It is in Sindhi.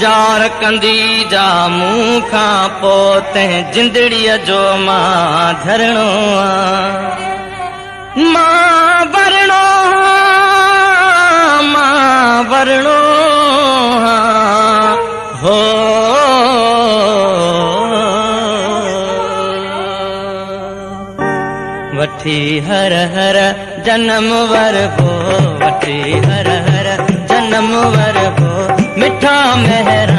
جار ڪندي جا مون کان پوءِ تنهن جندڙيءَ جو مان جهرڻو آ. مان ورڻو مان ورڻو هو. وٺي هر هر جنم وربو، وٺي هر هر جنم وربو، مٺا مهر